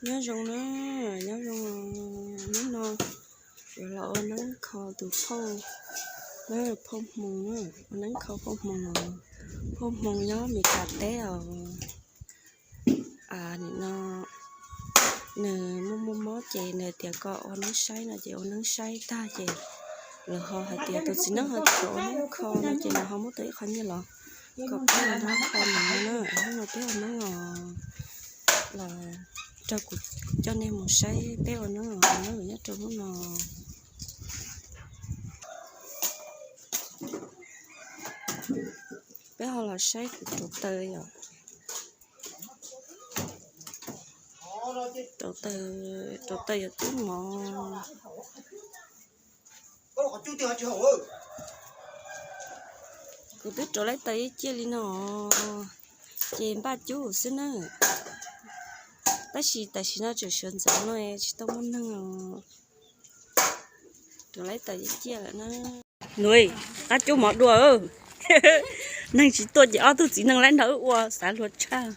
Nyob zoo na, nyob zoo. Hnub no yuav los ua neeb kho tus phauj, phauj hmoo, ua neeb kho phauj hmoo, phauj hmoo nyob Meskas teb os. Nim no nws muaj muaj mob ces nws tias kom ua neeb saib no ces ua neeb saib tag ces lawv ho hais tias tus txiv neeb ho tsis ua neeb kho no ces nws ho muab tau ib qho nyiaj los kom peb ua neeb kho no na. Hnub no peb ua neeb los, los rau kuv coj nej mus saib peb ua neeb, ua neeb nyob rau hnub no. Peb ho los saib kuv rauv taws yom. Rauv taws, rauv taws yog twb mov. Kuv twb rauv laib taws ib ciaj li no, ces npaj cub xwb na. Tab sis tam sim no tseem sawv ntxov no tsis tau muaj neeg os. Rauv laib taws ib ciaj lawm na. Nws, qab cub mov dua. Neeg tsis tuaj ces ob tug txiv neej laib nrog wb ua xav luag tshaj.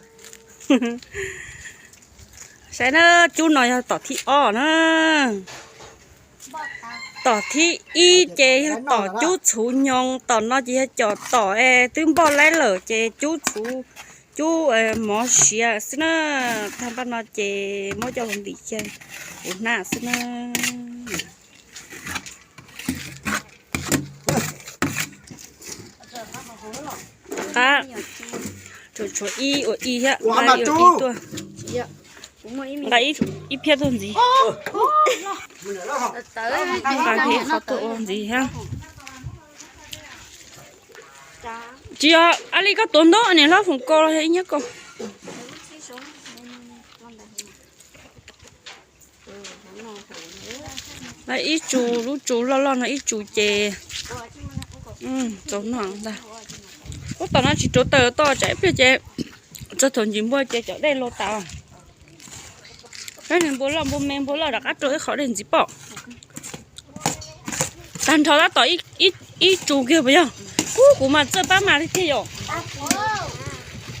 Saib na, cub no yog tom thib ob na. Tom thib ib ces yog tom cub txhuv nyoos, tom no ces yog cov tom es twb npoj laib lawm ces cub txhuv, cub mov siav xwb na. Tag npaj no ces muab coj los ntim xyaw ua hnab xwb na. Qab, tshuav ib ua ib thiab, nqa ib ua ib tuaj. Nqa ib phiab tuaj ntxiv. Nqa ib qhov tuaj ua ntxiv thiab. Tsis yog, a li koj tuav ntaub niam hlob foom kos los yog ib nyab kos. Ib tsu, lub tsu loj loj no ib tsu ces txaus noj ntag. Ub, tom no tsis rauv taws toj tsam ib pliag ces txog thaum ntsis npua ces cov dej lo tas. Peb npua loj npua me npua loj rov qab rau ib qho dej ntxiv pom. Tag nrho tab tom ib tsu kiag puas yog? Ub, kuv mas txawj pab mas li tiag yom.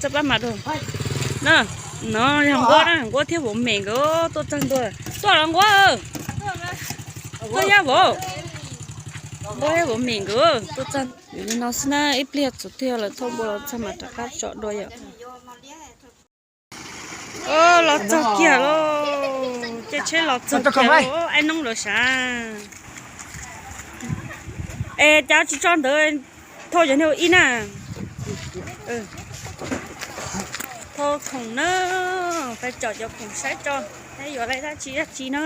Txawj pab mas rau. Na, no yog nquab na, nquab thiab vauv me nkawd tuaj txog ntua. Tuaj los nquab. Tuaj yab vauv. Nquab thiab vauv me nkawd tuaj txog. Li no xwb na, ib pliag txog twg lawv thauj npua los txog mas rov qab tso dua yom. Los txog kiag lauj, caij tsheb los txog kiag lauj, aib noob lawv sav. Es cas tsis tso ntawd, thauj cov niag ib na. Thauj khoom na, pais caum cov khoom saib tso, saib yuav lawv dab tsi dab tsi na.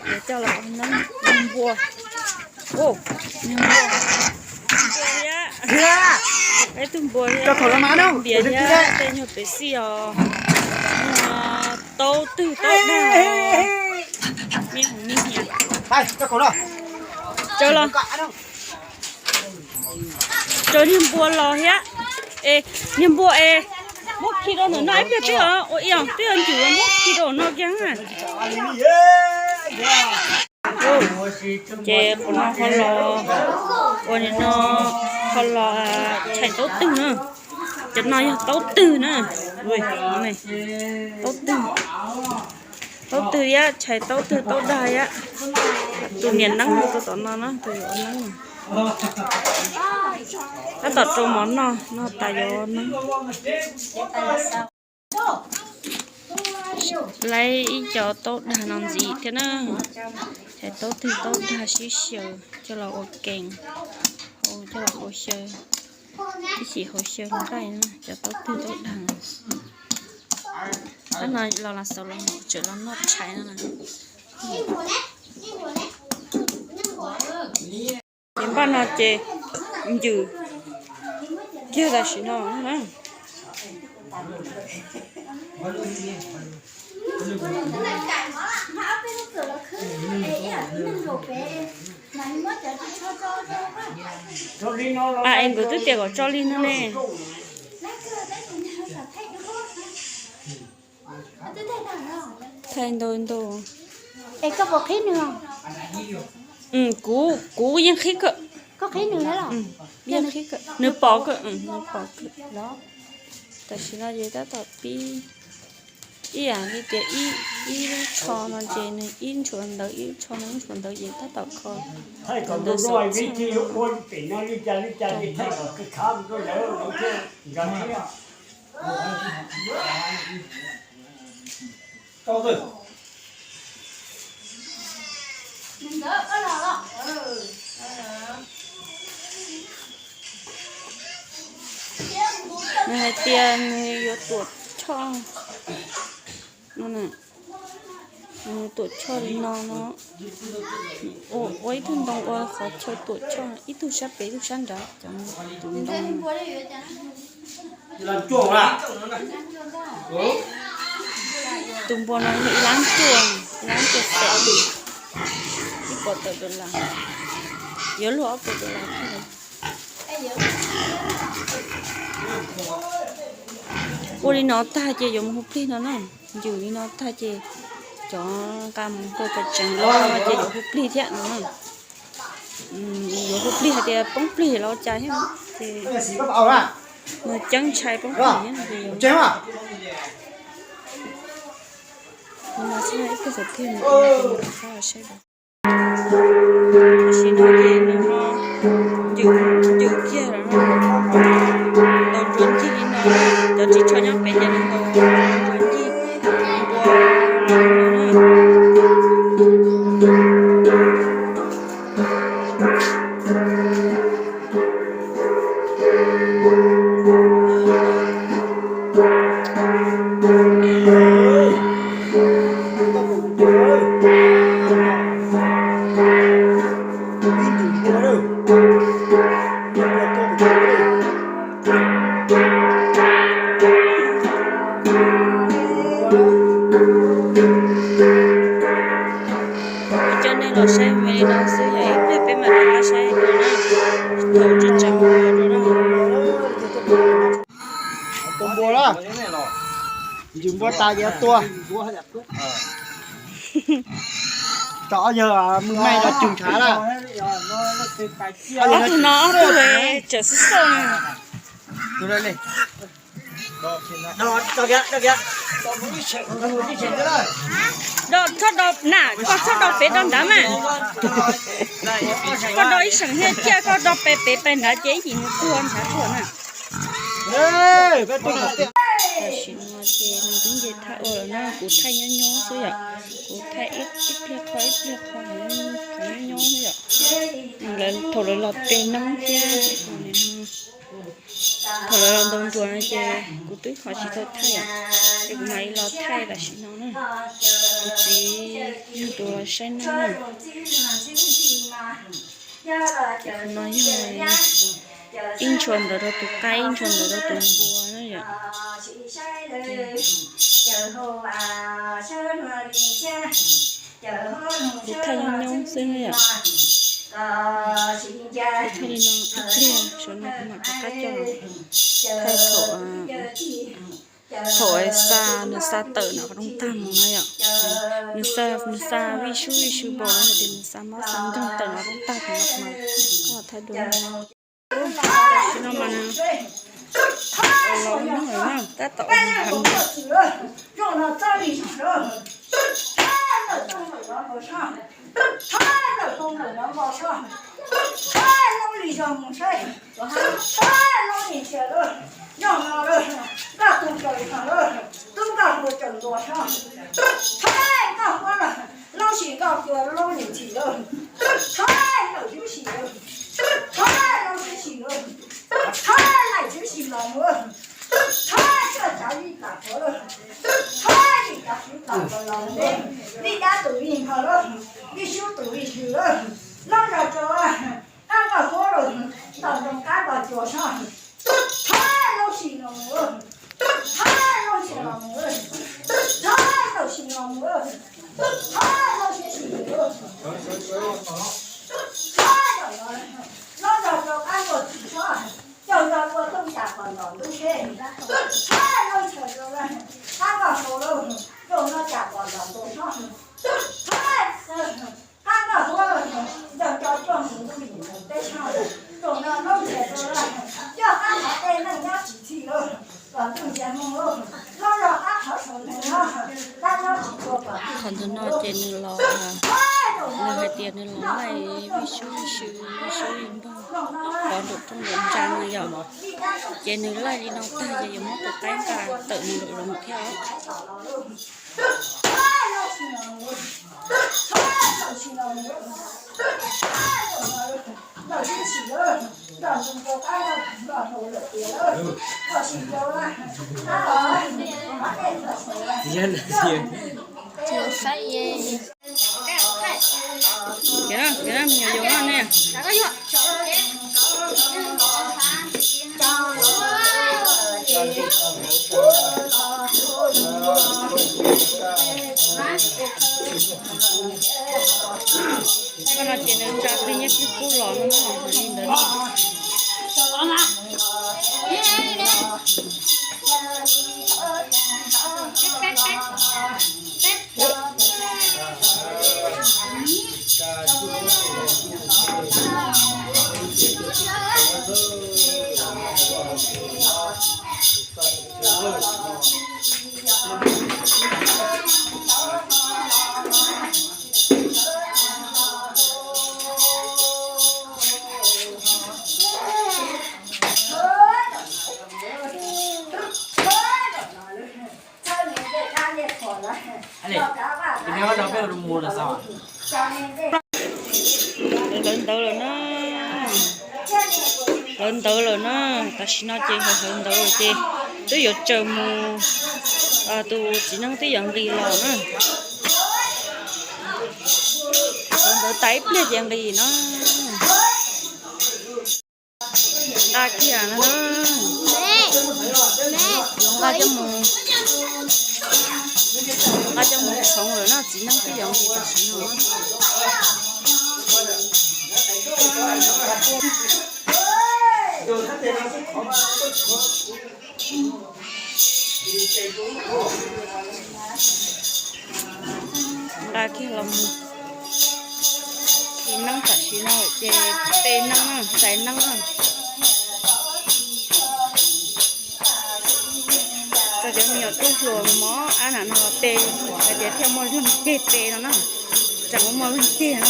Yuav coj los ua neeb npua. Npua thiab, peb tug npua thiab, npias thiab tej nyuag pev xij os. Taub twg taub dag os. Me hum me hiam. Tsaws los. Tsaws niag npua los thiab. Es niag npua es, muab khi rau ntawm no ib pliag twb ua ib os, twb ua ncwm muab khi rau no kiag. Ces qhov no ho los, ua li no ho los tshais taub twg na. Cov no yog taub twg na. Taub twg, taub twg thiab, tshais taub twg taub dag thiab. Tus niam neeb tus tom no na, tus yuav neeb. Tab tom rau mov noj, noj tas yuav neeb. Laib ib co taub dag no ntxiv thiab na. Tshais taub twg taub dag sib xyaw coj los ua kees, coj los ua xyaw, ib chim hauv xyaw nqaij na, cov taub twg taub dag. Tab no los los xaus los tseem los noj tshais no na. Ces npaj no ces ncwm kiag tam sim no na. A, es nkawd twb tias kom tso li no ne. Thaij ntau ntau. Es koj puas qhib nws? Kuv, kuv yeej qhib kawg. Koj qhib nws los? Yeej qhib kawg. Nws pom kawg, nws pom kawg. Tam sim no ces tab tom pib Ib yam li tias ib, ib lub tsho no ces nws ib ntshuav ntawd, ib lub tsho no ib ntshuav ntawd ces tab tom kho ntawd xov txheej no. Nws hais tias nws yuav tuam choj no, nws tuam choj li no no, ua ib tug ntoo ua qhov chaw tuam choj ib tug sab pem ib tug sab nrad cov tus ntoo. Tus npua no yog ib lab cuaj, ib lab cuaj xeem, ib puas tawm dollar, yuav luag ob puas dollar thiab. Ua li no tag ces yuav mus hu plig no na. Ncws li no tag ces cov nqa mus rau pem tsev los no ces yuav hu plig thiab no na. Yuav hu plig hais tias poob plig los cas thiab ces nws ceeb ntshai poob plig thiab no ces yuav mus no xwb, ib pliag xwb thiaj mus ua ces mus qab saib. Tam sim no ces nws ho ncws kiag lawm no, ntaus ntsuav ncig li no, cov ris tsho nyob pem ces nws ntaus ntsuav ncig npua los no na. Coj nej los saib me li no xwb yog ib pliag peb mam rov qab saib dua na. Thaum tseem tseem ua dua na. Tus npua na, ncws npua tas ces tua. Tsov yawg mws maij no cug ntshav na. Ob tug no ob tug tseem xub xub na. Do txhob do na, koj txhob do pem do nrad mas. Koj do ib seem thiaj ciaj, koj do pem pem pem nrad ces ib yim nws tuag ntshav tuag na. Tam sim no ces nws twb nce thaj ua lawm na, kuv thaij nyob nyob xwb yom. Kuv thaij ib pliag qho ib pliag qho, qhov nyob nyob xwb yom. Thaum lawv los tes noob thiab, thaum lawv los ntaus nruas no ces kuv twb ho tsis tau thaij yom, ces kuv mam li los thaij tam sim no na. Kuv txiv yog tus los saib noob na. Ces qhov no yog ib ntshua ntawd rau tus qaib, ib ntshua ntawd rau tus npua na yom. Kuv thaij nyob nyob xwb na yom. Kuv thaij li no ib pliag, saum no kuv mam rov qab coj los thaij thaum, thaum xa, nws xa tawm nram qhov rooj tag mus no yom. Nws xa, nws xa vij sub vij sub npaum li hais tias nws xa mob xa nkeeg tawm nram qhov rooj tag mus no mas koj thaij dua. Tam sim no mas nws los noob lawm na, tab tom ua heev. Vij dab tus vij nphaw lawm, vij sub tus vij hlwb lawm, loj zog rau qab nqaj huab lawm, ntaus nroo qab ntaus cua sab, thaij Looj Sim los mus, thaij Looj Sim los mus, thaij Looj Sim los mus, thaij Looj Sim los mus, thaij loj zog rau qab ntaus cua sab, caug zog ua tooj cas pom ntaus ntub seb, thaij Looj Sim los, qab nqaj huab lawm, zoo no cas pom ntaus ntub sab, thaij qab nqaj huab lawm, ncaws co cuag mus ntuj yim mus teb sab, zoo no Looj Sim los, coj qab nqaj tej neej nyob tsis txhij lawm, los ntuj ntiag mus Ntawm no ces nws los, nws hais tias nws los laij vij sub vij sw, vij sub vij npog pov nraum rooj nraum ntsa no yom. Ces nws laij li no tag ces yuav muab tus qaib nqa tawm mus nraum zoov thiab. Kev na, kev na, me nyuam yaus na ne. Koj no ces nws ntsa plig nyiaj plig kub los no na, li ntawd. Hlawv ntawv lawm na. Hlawv ntawv lawm na. Tam sim no ces hlawv ntawv lawm ces twb yuav tsaws mus, tus txiv neeb twb yuav nqis los na. Hlawv ntawv tas ib pliag ces nqis no. Nqa kiag no na. Nqa coj mus, nqa coj mus txhoov lawm na, txiv neeb twb yuav nqis tam sim no. Nqa kiag los mus. Txiv neeb tam sim no ces pe neeb na, txais neeb na. Txog cov me nyuam tub hluas mob ab nam no los pe, hais tias thiaj muaj leej ceg pe no na. Tseem muaj leej ceg na.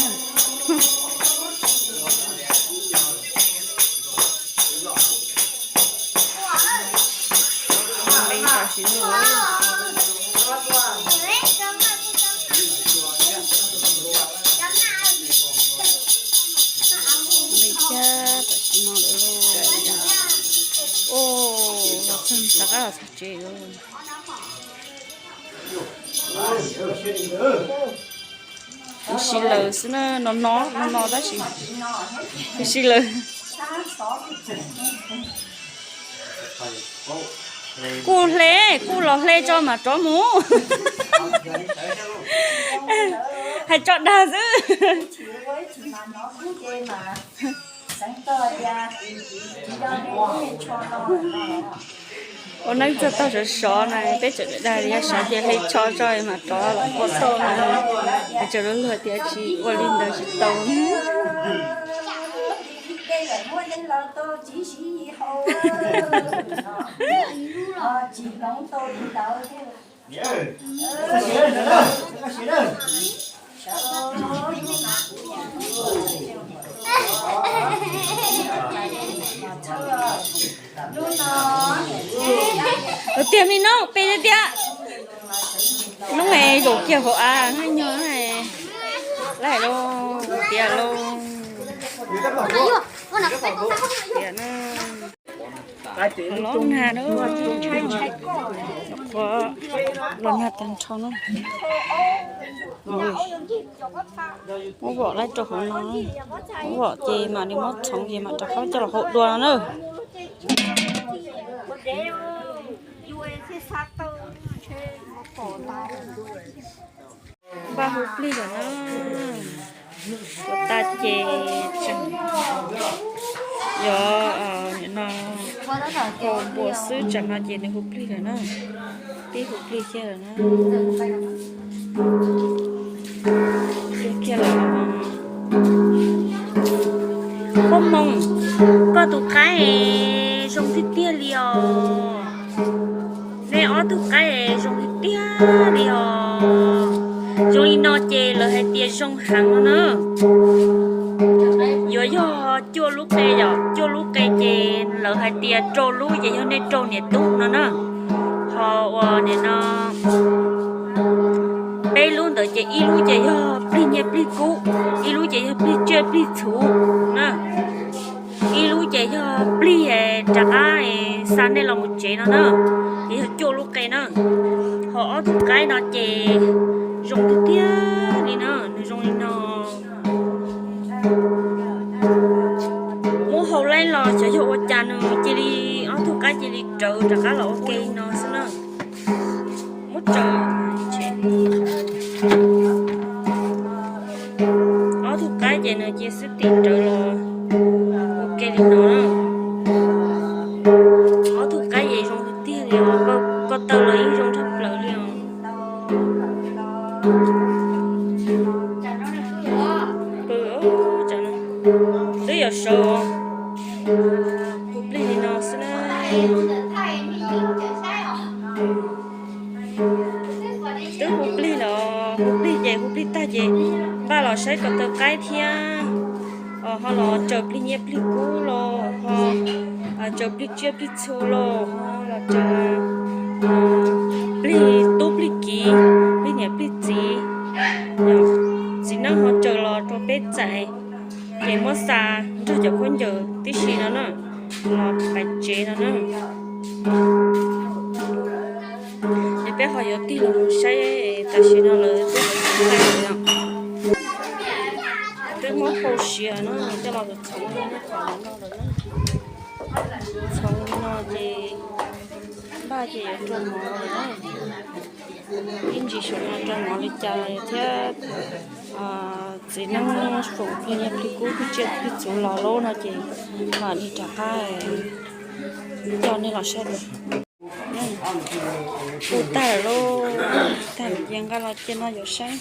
Nqis tam sim no. Nqis kiag tam sim no lawm lauj. Os, los txog rov qab los txog tsev lawm. Ib si lawm xwb na, no no no no tab sis ib si lawm. Kuj hle, kuj los hle tso mam rov mus. Hais tso dag xwb. Ua neeb txog tog sov sov na, peb tseem dag li yog sov ces hle tsho tso mam rov los ua tau na. Hais tseem luag luag tias tsis ua li ntawd tsis tau. Tiag me noob, pe tiag. Noob es zaum kiag hauv av nyuag lawm lauj, tiag lauj. Tiag na. Los nag na, qhuav los nag tag nrho na. Muab vom laij rau hauv no, muab vom ces mam li muab txhoov ces mam rov qab coj los hau dua no na. Npaj hu plig lawm na. Ua tas ces tseem yog no hau npua xwb, tsam no ces nws hu plig lawm na. Pib hu plig kiag lawm na. Kiag lawm. Poj Hmoo, koj tus qaib zoo tiag tiag li os. Nej ob tug qaib zoo tiag tiag li os. Zoo li no ces lawv hais tias zoo heev no na. Yuav yog cuaj lub qe yom, cuaj lub qe ces lawv hais tias rau lub ces yog nej rau niam tub no na. Ho uas nim no peb lub ntawd ces ib lub ces yog plig nyiaj plig kub, ib lub ces yog plig tsiaj plig txhu na. Ib lub ces yog plig rov qab xa nej los mus tsev no na. Ces yog cuaj lub qe na. Ho ob tug qaib no ces zoo tiag tiag li na, nws zoo li no. Muab hau laib los xyov yog ua cas nws cia li, ob tug qaib cia li rawv rov qab los ua ke li no xwb na. Muab rawv, ob tug qaib ces nws cia xwb tim rawv los ua ke li no na. Ob tug qaib ces zoo tiag tiag li os, ko taw los yeej zoo tshaj plaws li os. Pw, twb yuav sawv os. Hu plig li no xwb na. Twb hu plig los, hu plig ces hu plig tag ces npaj los saib ko taw qaib thiab. Ho los tsaws plig nyiaj plig kub los ho tsaws plig tsiaj plig txhu los ho los tsaws plig tub plig kiv, plig niam plig txiv. Txiv neej ho tsaws los rau peb txais, ces muab xa nrog cov khaub ncaws tib si no na, los pais tsev no na. Es peb ho yuav tig los saib, tam sim no lawv twb txais no, twb muab hau siav no coj los txhoov no lawm. Txhoov no ces npaj ces yuav rau mov lawm na. Ib ntsis saum no rau mov li cas thiab. Txiv neej foom plig nyiaj plig kub plig tsiaj plig txhu los lawm no ces mam li rov qab coj nej los saib dua. Hu tag lawm lauj, tag lawm ces nqa los cia no yuav saib,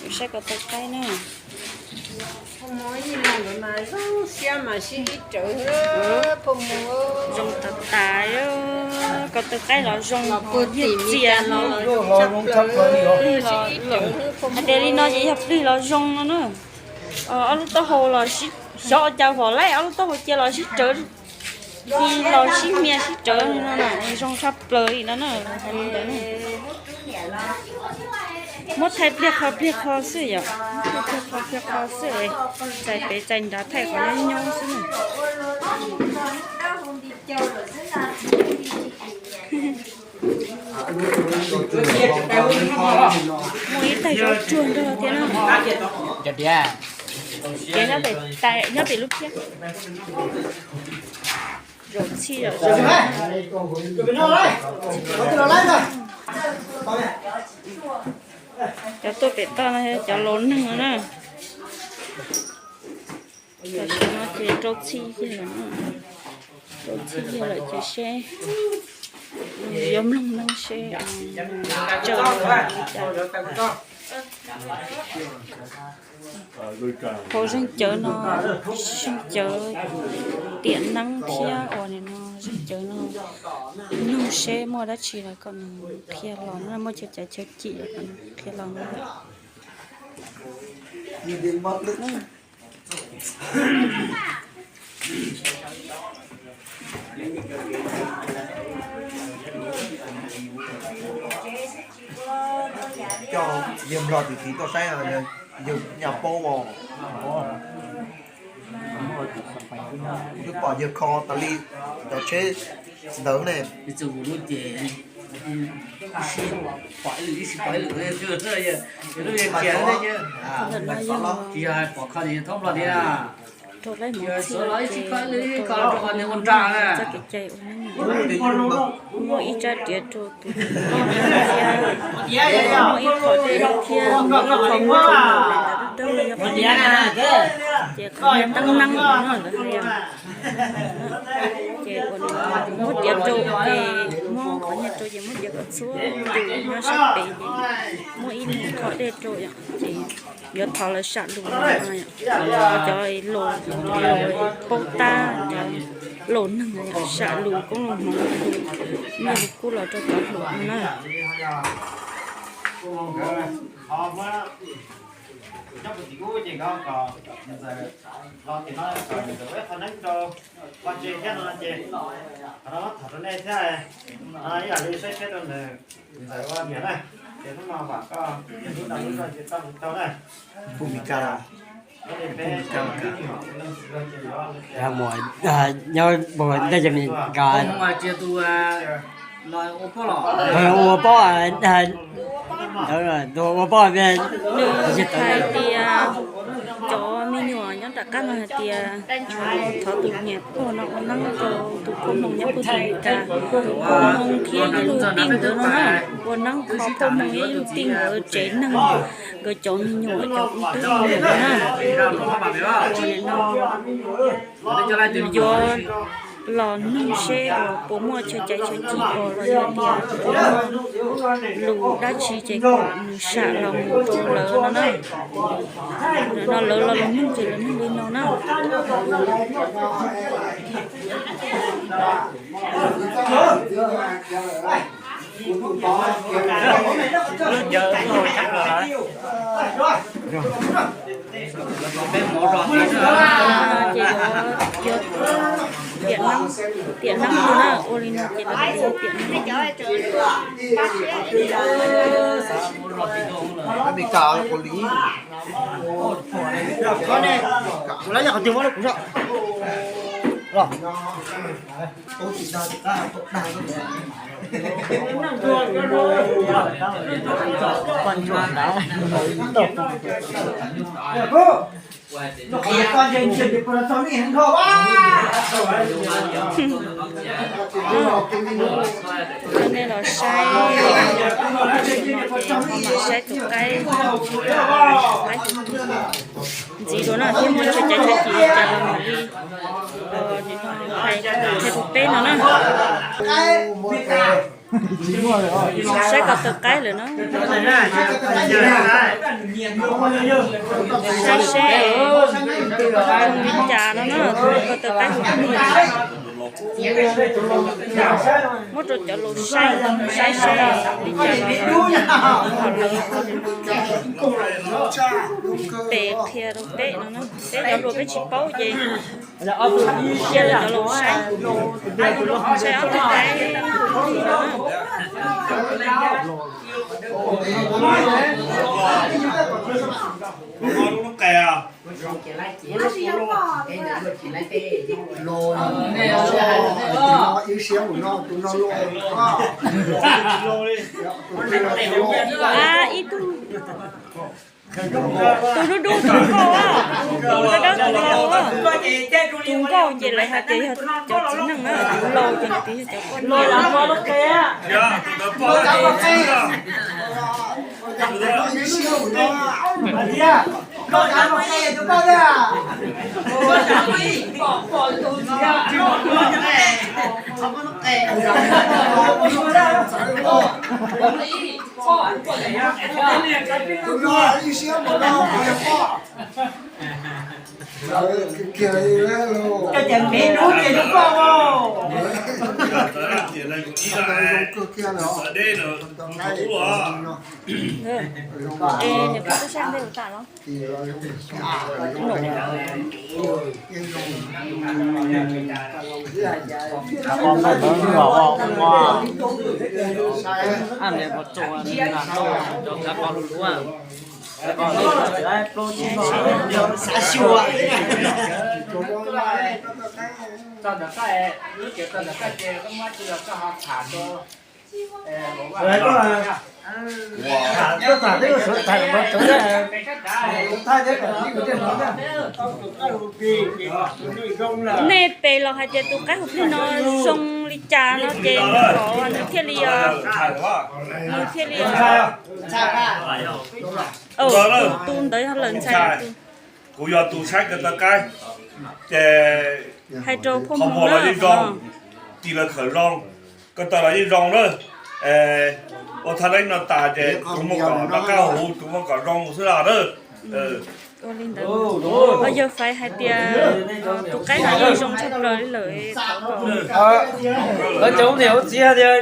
yuav saib ko taw qaib na. Zoo tas tas, ko taw qaib los zoo, nyiaj txiag no. Hais tias li no ces yog plig los zoo no na. Ob lub taub hau los xyov ua cas vom laib, ob lub taub hau cia los sib rawv, los sib hmia sib rawv no na, zoo tshaj plaws li no na. Muab thaij pliag qho pliag qho xwb yom, muab thaij pliag qho pliag qho xwb, txais pem txais nrad thaij qhov nyob nyob xwb na. Muaj ib tag zaub tsuag nrog thiab na. Ces nyob pem lub phiab. Zaum txhij zaum zoo. Cov tuaj pem toj no yog cov laus neeg no na. Tam sim no ces rau txhij yawg lawm, rau txhij yawg lawm ces seb yuav mloog neeb seb tsaws li cas. Hauv zeeg cawv no, zeeg cawv tiam neeb thiab uas nim no zeeg cawv no, nug seb muaj dab tsi los kom nws qhia los no, muaj chaw cav chaw cim los kom nws qhia los no. Coj yawg Nplog tiv tiv tuaj saib, yawg nyaj paub os. Twb pom yawg kho tas li cov tsheb ntawd ne. Pom ib lwm ib sij pom ib lwm, yog pom kho tsis yog pom kho nim thob Nplog thiab. Rau laib mov txhij ces rau qhov nws ua nra, txoj kev cai ua neeb, muaj ib tsab riam rau tus thiab, muaj ib qho dej thiab muaj ib qho muab rau nws ntawd dawb dawb yog qhov, ces qhov teeb neeb no lawv hais. Ces ua nws muab riam rau ces muab qhov nyiaj rau ces muab riam kom txhua tus nyob sab pem ces muaj ib qho dej rau ces yuav thov lawv sam lus no, cov laus, laus paub tab, cov laus neeg sam lus koob lus hmoov, lus nyiaj lus kub los rau cov hluas no na. Nkawd ho muab coj puag tim ub ces nkawd kom ntxawm los tim no kom ntxawm ua ib qho neeb rau pov tseg thiab no ces qhov no muab tham rau nej thiab. Ib yam li saib seb rau ntawm ntxawm ua niam na, ces hnub no vam koj ces lub dag lub zog ces tau tsis tau na. Nyob ntej ces ua poj, ua poj. Nws hais tias cov me nyuam nyob rov qab no hais tias thov tus niam pog no ua neeb rau tus poj hmoo nyob puag tim Meskas, poj hmoo thiab ib lub tij nkawd no na, ua neeb kho poj hmoo ib lub tij nkawd tsev neeg, nkawd cov me nyuam cov ub tub no na. Yuav los nug seb puas muaj chaw caiv chaw cig os los yog tias puas muaj lus dab tsi ces kom nws sam los mus rau lawv no na. No lawv los los nug ces lawv nug li no na. Ces yuav tiam neeb, tiam neeb no na, ua li no ces lawv tiam neeb. Coj nej los saib, saib tus qaib, qaib ntxiv dua no thiab muaj chaw caiv chaw cig li cas los mam li hais qhia rau peb no na. Saib ko taw qaib lawm na. Saib seb zoo li cas no na, ko taw qaib. Muab rau cov laus saib, saib seb li cas no. Peb qhia rau peb no na, peb cov hluas peb tsis paub ces cia li cov laus saib, saib ob tug qaib no. Ib tug, tus dub dub tus nkauj, tus dawb dawb tus nkauj, tus nkauj ces lawv hais tias yog cov txiv neej na, tus laus ces lawv tias yog cov poj niam. Es niam pog tub sab ntej ua tas los? Nej pem los hais tias tus qaib hu plig no zoo li cas no ces kom nws thiaj li, nws thiaj li tus ntawd yog lawm ntxhais. Kuv yog tus saib ko taw qaib, ces hais rau phooj ywg los yeej zoo, tis los khawm zoo, ko taw los yeej zoo na. Ua thaj neeb no tas ces tus muaj kom rov qab huv, tus muaj kom zoo xwb los na. Yog fais hais tias tus qaib no yeej zoo tshaj plaws li lawm. Lawv cov niam ua txiv hais tias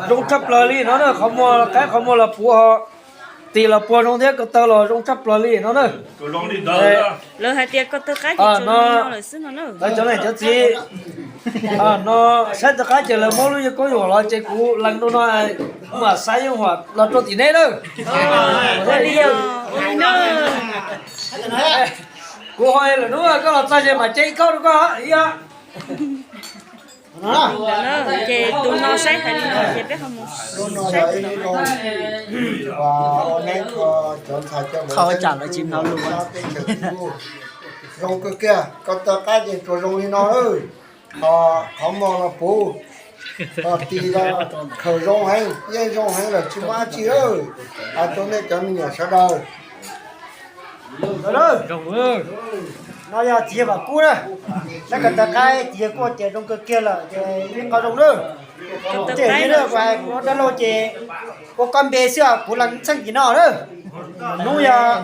zoo tshaj plaws li no na, qhov muag qaib qhov muag los puv ho. tis los puas zoo thiab ko taw los zoo tshaj plaws li no na. Lawv hais tias ko taw qaib ces tsuas zoo li no lawm xwb no na. Cov niam cov txiv, no saib taw qaib ces lawv muab lub yeeb koob yuam los ces kuv lees rau no, mam xav yeej huam los rau tim neb na. Kuv ho lwm hnub koj los txog ces mam cev ib koob rau koj ib. Ces tus no saib hais li no ces peb ho mus saib tus no. Qhov tsam lawv tsis hnov lus. Zoo kawg kiag, ko taw qaib ces tsuas zoo li no. Qhov mos los puv, qhov tis los khaws zoo heev, yeej zoo heev lawm tsis muaj dab tsi lawm. Hais rau nej cov me nyuam sawv daws. No yog txiv yawg Vam Kub na, saib ko taw qaib txiv yawg kuj tias zoo kawg kiag lawm ces ib qho zoo na. Tej zaum kuv hais kuv dab laug ces ua koj npe xwb os, kuv lees txheej tim no na. Hnub yog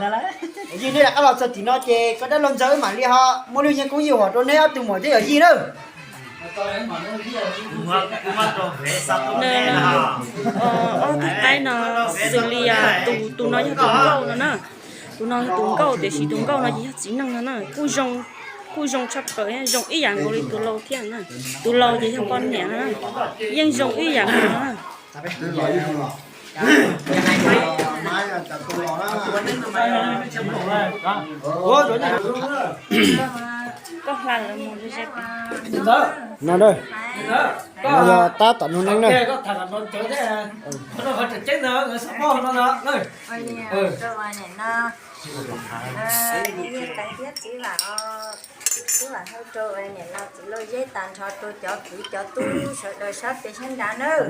yij neb rov qab los txog tim no ces koj dab laug Ntxawg wb mam li ho muaj lub yeeb koob yeej huam rau neb ob tug muam thiab yawm yij na. Ob tug qaib no xws li tus, tus no yog tus nkauj no na. Tus no yog tus nkauj tiam sis tus nkauj no ces yog txiv neej no na. Kuj zoo tshaj plaws, zoo ib yam nkaus li tus laus thiab na. Tus laus ces yog poj niam no na, yeej zoo ib yam nkaus no na. Koj hla lawv mus ze ze. No na, no yog tab tom nug neeb na. Txiv Vam, txiv Vam hu rau niam laus txiv laus Zeb tag nrho rau cov kwv cov tub sawv daws sab pem sab nrad nawb.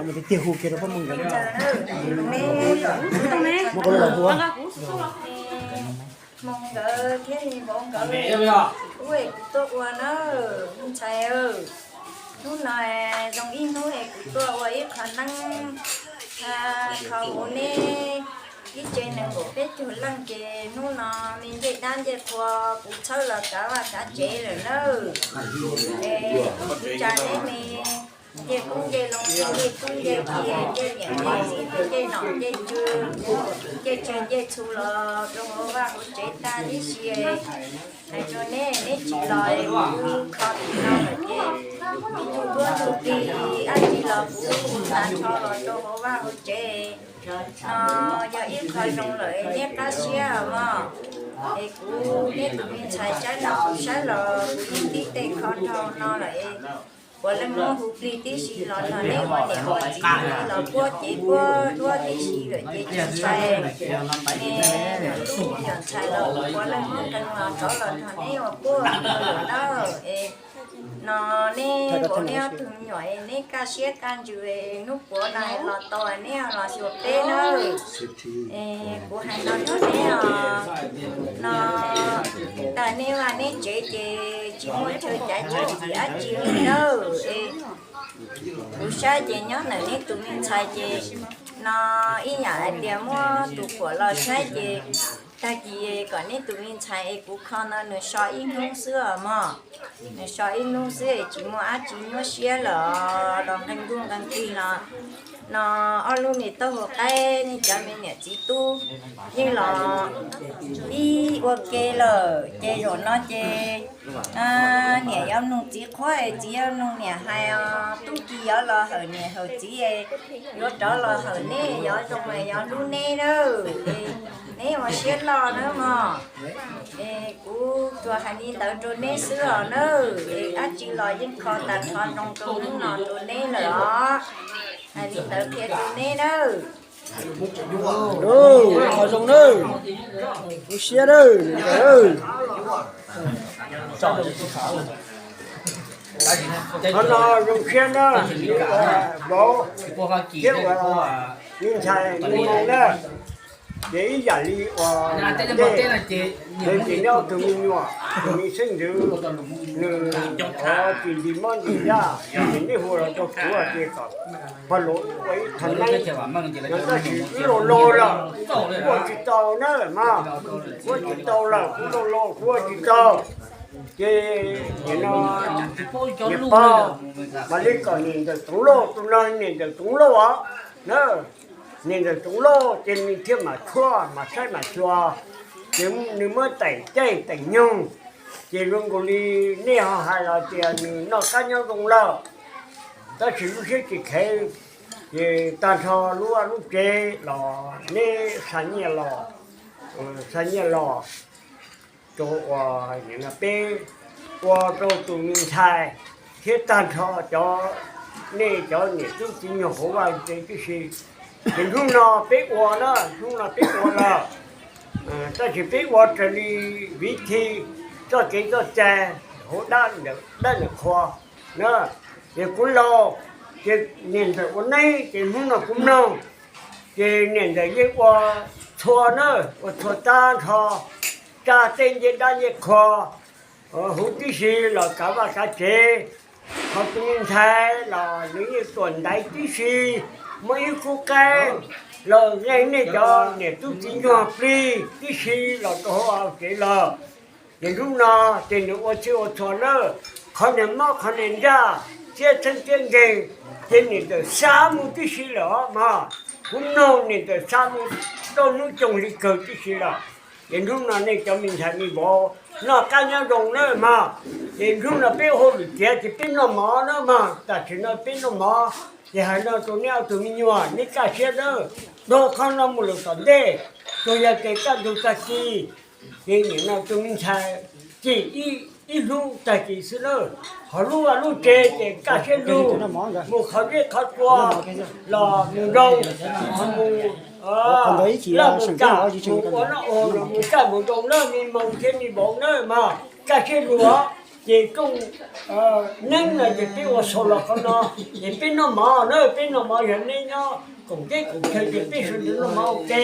Hmoo nkawd thiab me vauv nkawd, ub es kuv tuaj ua na, me ntxhais. Hnub no zoo ib hnub es kuv tuaj ua ib qho neeb, kho ua neb ib tsev nees nkaum peb caug leej ces hnub no me ncej dab ncej qhua kuv txhawb los kav vaj kav tsev lawm nawb. Es kuv tsa neb me ncej kub ncej loo, ncej tub ncej ki, ncej niam ncej txiv, ncej nom ncej tswv, ncej tsawg ncej txhu los rau hauv vaj hauv tsev tag tib si. Hais rau neb, neb tsis los kuv kho tim no lawm ces ib tug duab tug plig dab tsi los kuv tag nrho los rau hauv vaj hauv tsev. No yog ib qho zoo lawm es neb qab siab mog. Es kuv neb tus me ntxhais saib no kuv saib los kuv yeej tib tej kho dhau no lawm es puav leej muab hu plig tib si los nrog neb ua niam ua txiv los puab cev puab duab tib si lawm ces tsis ntshai. Es nyuam tub nyuam ntxhais los puav leej muab qee los rov los nrog neb ua puab lawm na. Es no neb vauv neb ob tug me nyuam es neb kaj siab kaj ntsws es hnub puav no los tau neb los xyuas peb nawb. Es kuv hais no rau neb os, no tag neb vaj neb tsev ces tsis muaj chaw cav chaw cim dab tsi li nawb. Es kuv saib ces nyob ntawm neb tus me ntxhais ces no ib yam hais tias muab tus phuam los saib ces tag kis kom neb tus me ntxhais es kuv kho no nws so ib hnub xwb os mog. Nws so ib hnub xwb es tsis muaj dab tsi nyuaj siab lawm, los nqee nkuj nqee plig los no ob lub me taub hau qaib nej cov me niam txiv tub yeej los pib ua ke lawm ces zaum no ces niam yuav mloog txiv qhuab es txiv yuav mloog niam hais os, tub ki yuav los hawm niam hawm txiv es yuav rov los hawm neb, yuav zoo es yuav hlub neb nawb. Es neb ua siab loj nawb mog. Es kuv tsuas hais li ntawd rau neb xwb os nawb. Es dab tsi los yeej kho tag nrho zoo rau hnub no rau neb lawm os. Hais li ntawd qhia rau neb nawb. Qhov zoo nawb, ua siab nawb. Qhov no zoo siab na, vauv thiab ua me ntxhais me moo na. Ces ib yam li uas nws tsis nyob tus me nyuam, tus me xeeb ntxwv, nws tsis nti mob nti yaj, ces neb hu los rau kuv hais tias kom pog laus ua ib qho neeb. Yog tab sis wb laus laus lawm, kuv ua tsis tau na mas, kuv ua tsis tau lawm, kuv laus laus kuv ua tsis tau. Ces nim no niam pog mam li kom niam ntxawm Toov Lauj, tus no niam ntxawm Toov Lauj os na. Niam ntxawm Txoov Lauj ces nws thiaj mam tshuaj mam saib mam xyuas, ces nws muab teem caij teem nyoog, ces zoo nkaus li nej ho hais los tias nws noj qab nyob zoo lawm. Tab sis lub siab tsis kheev, ces tag nrho lub vaj lub tsev los neb xa nyiaj los, xa nyiaj los rau ua, peb ua rau tus me ntxhais thiab tag nrho cov, nej cov niam tub txiv nyuag hauv vaj tsev tib si. Ces hnub no peb ua na, hnub no peb ua lawm, tab sis peb ua raws li viv thi txoj kev txoj cai hauv dab ntawm qhua na. Ces kuv laus, ces niam ntxawm ua neeb ces hnub no kuv mloog, ces niam ntxawm yeej ua txhua na, ua txhua tag nrho, tsa tej ncej dab ncej qhua huv tib si los kav vaj kav tsev. Ho tus me ntxhais los nws yeej tuam ntaiv tib si, muaj ib khub qaib los nqe nej cov niam tub txiv nyuag plig tib si los rau hauv tsev lawm. Ces hnub no ces nws ua txhij ua txhua na, qhov niag mob qhov niag ntsaj, txiab txheeb txiab nkeeg, ces niam ntxawm xa mus tib si lawm os mas. Kuv mloog niam ntxawm xa mus tau hnub coog li kawg tib si lawm. Ces hnub no nej cov me ntxhais me vauv noj qab nyob zoo na mas. Ces hnub no peb ua hauj lwm tiav ces peb noj mov na mas, tam sim no peb noj mov. Ces hais no rau neb ob tug me nyuam, neb kaj siab na, dhau qhov no mus lawm tom ntej, tsuas yog tias kaj ntug tag kis, ces nim no tus me ntxhais cim ib hnub tag kis xwb na. Ho lub vaj lub tsev ces kaj siab lug, mus qhov zeb qhov tsua los mus zoo, mus laj mus kam, mus ua noj ua haus los mus kaj mus zoo na, me moos thiab me vauv na mas, kaj siab lug os. Ces rooj neeb no ces peb ua xaus los qhov no, ces peb noj mov na, peb noj mov yog neb nyob koom teb koom chaw ces peb sawv daws noj mov ua ke,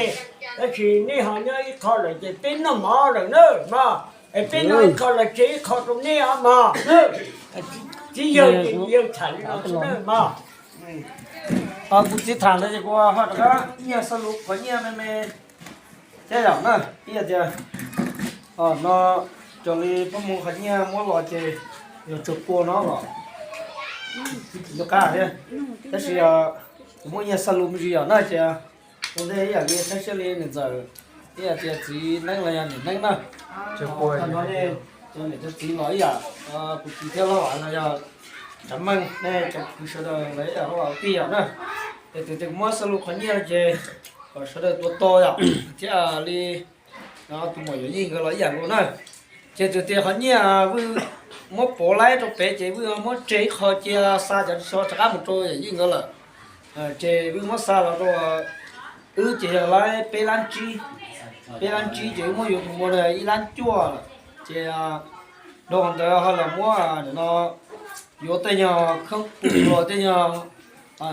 tab sis neb ho nyob ib qho lawm ces peb noj mov lawm na mas, es peb noj ib qho los tseg ib qho rau neb os mas. Txiv yawg ces yawg tham li no xwb na mas. Kuv txiv tham ntawd ces kuv ho rov qab nyiag xab lus qhov nyiaj me me thiab yom na, ib yam tias no, raws li pab mus qhov nyiaj muab los ces yog tsawg pua no los nco qab thiab. Tab sis kuv muab nyiag xab lus me ntsis yom na ces ua ntej ib yam li saib siab li niam ntxawm, ib yam tias txiv neeb los yog niam neeb na. Tag nrho nej cov niam cov txiv los ib yam, kuv txiv thiab los los yog Tsav Meej, nej cov kwv sawv daws los ib yam los tij yom na. Ces tus tias kuv muab xab lus qhov nyiaj ces kom sawv daws tuav tos yom, thiab li tus muam Yawm Yij nkawd los ib yam nkaus na. Ces tus tias qhov nyiaj Vwj muab pauv laib rau pem ces Vwj muab tseg ib qho cia xa cov so rov qab mus rau Yawm Yij nkawd lawm. Ces Vwj muab xa los rau wb ces yog laib peb lab tsib, peb lab tsib ces wb muab yuav tus npua ntawd ib lab cuaj lawm. Ces dhau ntawd ho los muab no yuav tej nyuag kheeb pum los tej nyuag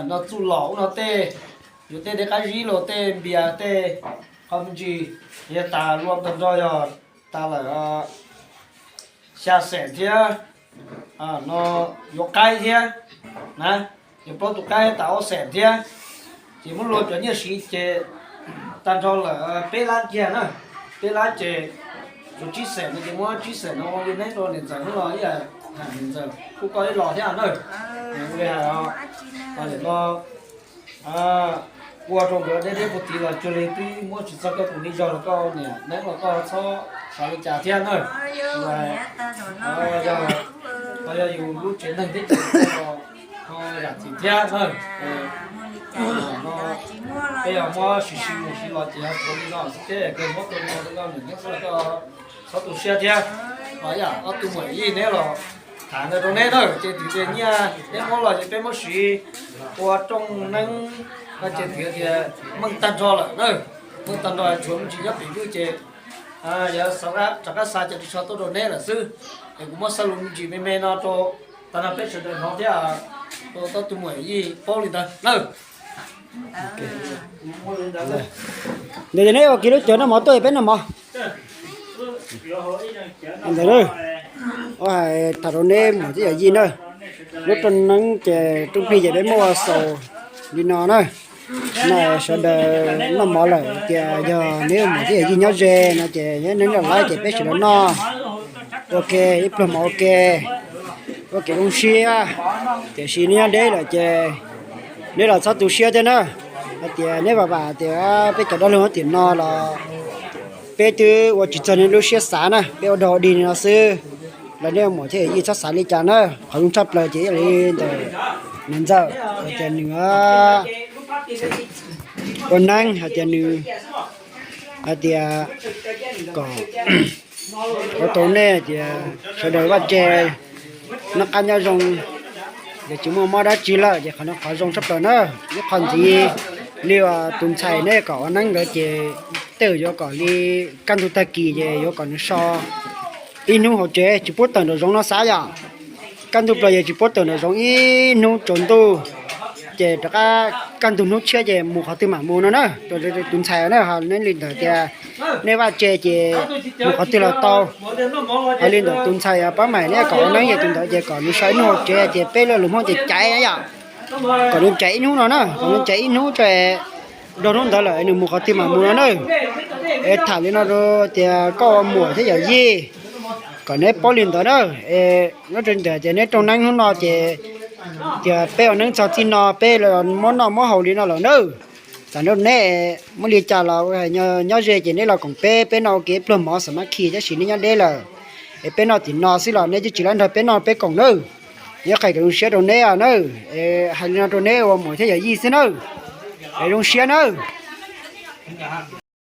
no txuj lom ub no tej, yuav tej dej qab zib los tej npias tej qho me ntsis, yog tas luam tag nrho yog tas lawm xya xeem thiab, no yuav qaib thiab na, yuav plaub tus qaib tas ob xeem thiab. Ces muab luag cov nyiaj siv ces tag nrho lawm peb lab kiag na, peb lab ces tshuav tsib xeem no ces muab tsib xeem no ua li neeb rau niam ntxawm hnub no ib yam, niam ntxawm kuj koj ib los thiab na. Ua li hais os, nim no ua rau nkawd deb deb puag tid los cuag li twb muab tsis txog koj tus me zog los koj niam neeb los koj txhob xav li cas thiab na. Yog, yog yus lub tsev neeg teb chaws ho zam txim thiab na. No peb yog muab siv siv mus siv los ces yog tshuav li no xwb thiab, kawg muab tua no rau koj niam neeb xwb los koj txhob tu siab thiab. Ho ib yam ob tug muam Yij neb los tham ntawd rau neb na, ces tus tias nyiaj neb muab los ces peb muab siv ua rooj neeb no ces tus tias meej tag nrho lawm na, meej tag nrho tshuav me ntsis nyob pem Vwj ces yog rov qab xa cov ris tsho tuaj rau neb lawm xwb. Es kuv muab xab lus me ntsis me me no rau tag no peb sawv daws hnov thiab rau ob tug muam Yij paub li ntawd na. Ntawd ces neb ua kiag lub cawv noj mov tuaj peb noj mov. Ntawd na, ua hais tham rau neb muam thiab yawm yij na, lub rooj neeb ces rooj plig ces peb muab ua xaus li no na. No sawv daws noj mov lawm tias yog neb muam thiab yawm yij nyob ze no ces neb noj laib ces peb sawv daws noj ua ke ib pluag mov ua ke, ua kev zoo siab. Tiam sis neb nyob deb lawm ces neb los txhob tu siab thiab na. Hais tias neb vam vam tias peb cov dab laug nyob tim no los peb twb ua tsis txog nej lub siab xav na, peb ua dog dig li no xwb. Los nej muam thiab yij txhob xav li cas na, qhov zoo tshaj plaws ces ib yam li ntawm niam ntxawm hais tias nws ua neeb hais tias nws hais tias kom ua tau nej tias sawv daws vaj tse noj qab nyob zoo, ces tsis muaj mob dab tsi lawm ces qhov no qhov zoo tshaj plaws na. Ib qho ntxiv li tus ntxhais nej kom ua neeb ntawd ces tej zaum yuav kom li kaj ntug tag kis ces yuav kom nws so ib hnub hauv tsev tsis pub tawm nraum zoov no xav yom. Kaj ntug plaws yog tsis pub tawm nraum zoov ib hnub tsaus ntuj, ces rov qab kaj ntug hnub tshiab ces mus qhov twg mam mus no na. Tus ntxhais na, neb li ntawd tias nej vaj tse ces mus qhov twg los tau. Hais li ntawd tus ntxhais pab maim neb kom ua neeb ces tus ntawd ces kom nws so ib hnub hauv tsev ces peb los lus Hmoob ces caiv yom. Kom nws caiv ib hnub no na, kom nws caiv ib hnub tso, rau hnub ntawd lawm nws mus qhov twg mam mus no na. Es tham li no rau tias koj ua muam thiab yawm yij, kom neb paub li ntawd na. Es nyob rau ntawm tias neb rooj neeb hnub no ces tias peb ua neeb txog txij no peb muab noj muab haus li no lawm na. Txawm neb muab li cas los nyob ze ces neb los koom peb, peb noj ua ke pluag mov xa mab khi tab sis neb nyob deb lawm. Es peb noj tim no xwb los neb twb tsis laib nrog peb noj peb koom nawb. Nyob qhais kom zoo siab rau neb nawb. Hais li no rau neb ua muam thiab yawm yij xwb nawb. Es zoo siab nawb.